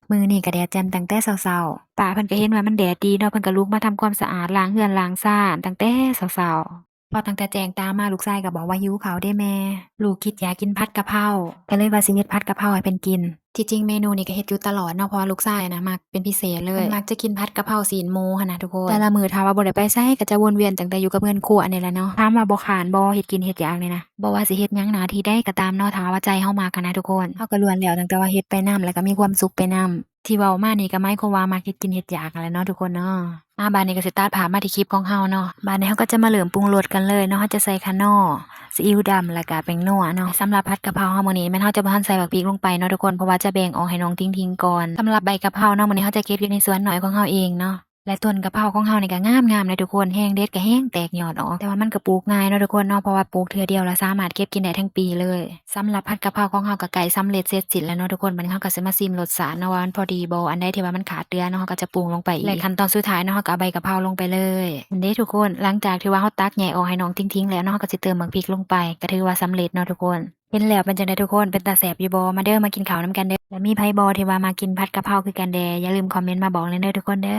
ມື້ນີ້ກໍແດດແຈ່ມຕັ້ງແຕ່ເຊົ້າໆ ປ້າເພິ່ນກໍເຫັນວ່າມັນແດດດີເນາະ ເພິ່ນກໍລຸກມາທຳຄວາມສະອາດ ລ້າງເຮືອນລ້າງຊານຕັ້ງແຕ່ເຊົ້າໆ. ພໍຕັ້ງແຕ່ແຈ້ງຕາມາ ລູກຊາຍກໍບອກວ່າຫິວເຂົ້າເດ້ແມ່ ລູກຄິດຢາກກິນຜັດກະເພົາ ກໍເລີຍວ່າຊິເຮັດຜັດກະເພົາໃຫ້ເພິ່ນກິນ. ທີ່ຈິງເມນູນີ້ກໍເຮັດຢູ່ຕະຫຼອດເນາະ ເພາະວ່າລູກຊາຍນະມັກເປັນພິເສດເລີຍ ເພິ່ນມັກຈະກິນຜັດກະເພົາຊີ້ນໝູຫັ້ນນະທຸກຄົນ. ແຕ່ລະມື້ຖ້າວ່າບໍ່ໄດ້ໄປໃສ ກໍຈະວົນວຽນຕັ້ງແຕ່ຢູ່ກັບເຮືອນຄົວນີ້ແຫຼະເນາະ. ຖາມວ່າບໍ່ຄ້ານບໍ່ ເຮັດກິນເຮັດຢາກນີ້ນະ? ບໍ່ວ່າຊິເຮັດຫຍັງໜ້າທີ່ໃດກໍຕາມເນາະ ຖ້າວ່າໃຈເຮົາມັກຫັ້ນນະທຸກຄົນ ເຮົາກໍລ້ວນແລ້ວຕັ້ງແຕ່ວ່າເຮັດໄປນຳ ແລ້ວກໍມີຄວາມສຸກໄປນຳ. ທີ່ເວົ້າມານີ້ກໍໝາຍຄວາມວ່າມັກເຮັດກິນເຮັດຢາກຫັ້ນແຫຼະເນາະທຸກຄົນເນາະ. ມາບາດນີ້ກໍຊິຕັດພາບມາທີ່ຄລິບຂອງເຮົາເນາະ. ບາດນີ້ເຮົາກໍຈະມາເລີ່ມປຸງລົດກັນເລີຍເນາະ. ເຮົາຈະໃສ່ຂະໜໍ່, ຊີອິ້ວດຳ ແລ້ວກໍແປ້ງນົວເນາະ. ສຳລັບຜັດກະເພົາເຮົາມື້ນີ້ ແມ່ນເຮົາຈະບໍ່ທັນໃສ່ບັກພິກລົງໄປເນາະທຸກຄົນ ເພາະວ່າຈະແບ່ງອອກໃຫ້ນ້ອງທິງທິງກ່ອນ. ສຳລັບໃບກະເພົາເນາະ ມື້ນີ້ເຮົາຈະເກັບຢູ່ໃນສວນນ້ອຍຂອງເຮົາເອງເນາະ. ແລະ ຕົ້ນກະເພົາຂອງເຮົານີ້ກໍງາມໆເດ້ທຸກຄົນ ແຮງເດັດກໍແຮງແຕກຍອດອອກ. ແຕ່ວ່າມັນກໍປູກງ່າຍເນາະທຸກຄົນເນາະ ເພາະວ່າປູກເທື່ອດຽວແລ້ວສາມາດເກັບກິນໄດ້ທັງປີເລີຍ. ສຳລັບຜັດກະເພົາຂອງເຮົາກໍໃກ້ສຳເລັດເສັດສິ້ນແລ້ວເນາະທຸກຄົນ. ບາດນີ້ເຮົາກໍຊິມາຊິມລົດຊາດເນາະ ວ່າມັນພໍດີບໍ່, ອັນໃດທີ່ວ່າມັນຂາດເຫຼືອເນາະ ເຮົາກໍຈະປຸງລົງໄປອີກ. ແລະ ຂັ້ນຕອນສຸດທ້າຍເນາະ ເຮົາກໍເອົາໃບກະເພົາລົງໄປເລີຍ. ຫັ້ນເດ້ທຸກຄົນ ຫຼັງຈາກທີ່ວ່າເຮົາຕັກແຍກອອກໃຫ້ນ້ອງທິງໆແລ້ວເນາະ ເຮົາກໍຊິເຕີມໝາກພິກລົງໄປ ກໍຖືວ່າສຳເລັດເນາະທຸກຄົນ. ເຫັນແລ້ວເປັນຈັ່ງໃດທຸກຄົນ ເປັນຕາແຊບຢູ່ບໍ່? ມາເດີ ມາກິນເຂົ້ານຳກັນເດີ. ແລະ ມີໃຜບໍ່ທີ່ວ່າມັກກິນຜັດກະເພົາຄືກັນແດ່? ຢ່າລືມຄອມເມັນມາບອກແດ່ເດີທຸກຄົນເດີ.